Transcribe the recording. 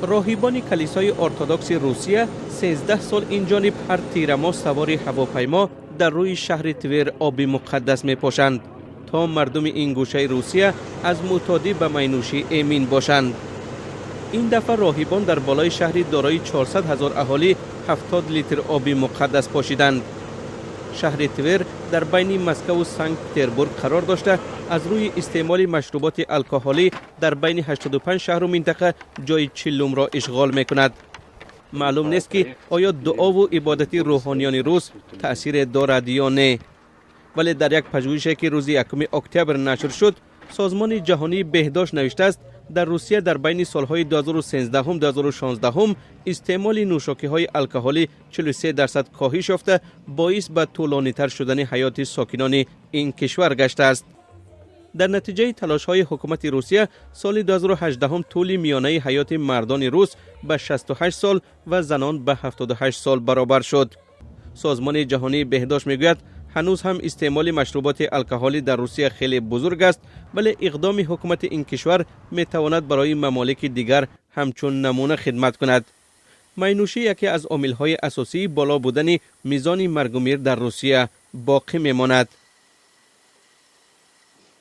Роҳибони калисои ортодокси Русия 13 сол инҷониб ҳар тирамоҳ савори ҳавопаймо дар рӯи шаҳри Твер оби муқаддас мепошанд, то мардуми ин гӯшаи Русия аз мӯътодӣ ба майнӯшӣ эмин бошанд. Ин дафъа роҳибон дар болои шаҳри дорои 400 ҳазор аҳолӣ 70 литр оби муқаддас пошиданд. Шаҳри Твер дар байни Москву Санкт Петербург қарор дошта, аз рӯи истеъмоли машруботи алкоҳолӣ дар байни 85 шаҳру минтақа ҷои 40-умро ишғол мекунад. Маълум нест, ки оё дуову ибодати рӯҳониёни рус таъсире дорад ё не, вале дар як пажӯҳише, ки рӯзи 1 октябр нашр шуд, Созмони ҷаҳонии беҳдошт навиштааст, дар Русия дар байни солҳои 2013-2016 истеъмоли нӯшокиҳои алкоҳолӣ 43% коҳиш ёфта, боис ба тӯлонитар шудани ҳаёти сокинони ин кишвар гаштааст. Дар натиҷаи талошҳои ҳукумати Русия соли 2018 тӯли миёнаи ҳаёти мардони рус ба 68 сол ва занон ба 78 сол баробар шуд. Созмони ҷаҳонии беҳдошт мегӯяд, ҳанӯз ҳам истеъмоли машруботи алкоҳолӣ дар Русия хеле бузург аст, вале иқдоми ҳукумати ин кишвар метавонад барои мамолики дигар ҳамчун намуна хидмат кунад. Майнӯшӣ яке аз омилҳои асосии боло будани мизони маргумир дар Русия боқӣ мемонад.